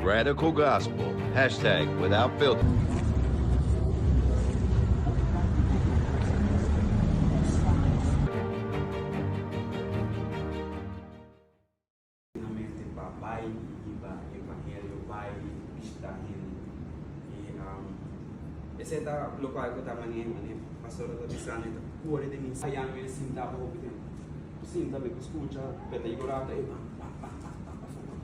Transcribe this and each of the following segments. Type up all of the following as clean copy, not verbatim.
Radical Gospel, hashtag without filter. Finalmente pa bai i hiba evangelio, bai bishita hende. I esei ta lokual ku ta manera manera pastor ta bisa mi ta kore den mi Aya mi sinta pa hopi tempu. Sinta mi por skucha, beta i gorata i bam bam bam bam bam bam.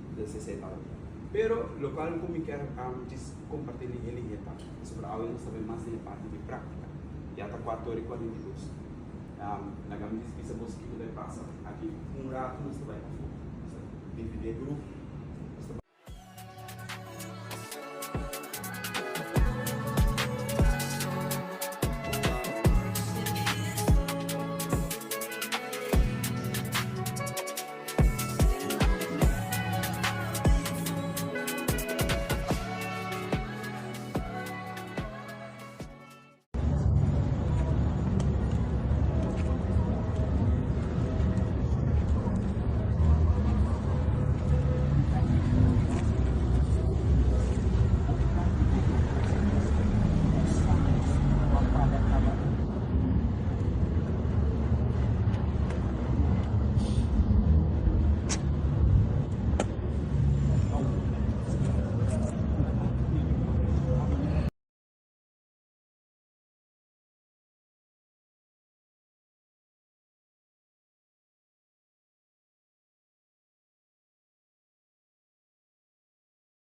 Entonces esei ta loke. Pero lokual ku mi kier djis komparti lihe lihe ta pasobra awe nos ta bai mas den e parti di práktika. Ya ta kuater ora i 42. Laga mi djis bisa boso kiko ta pasa. Aki un ratu nos ta bai pafó. Nos ta dividí e grupo.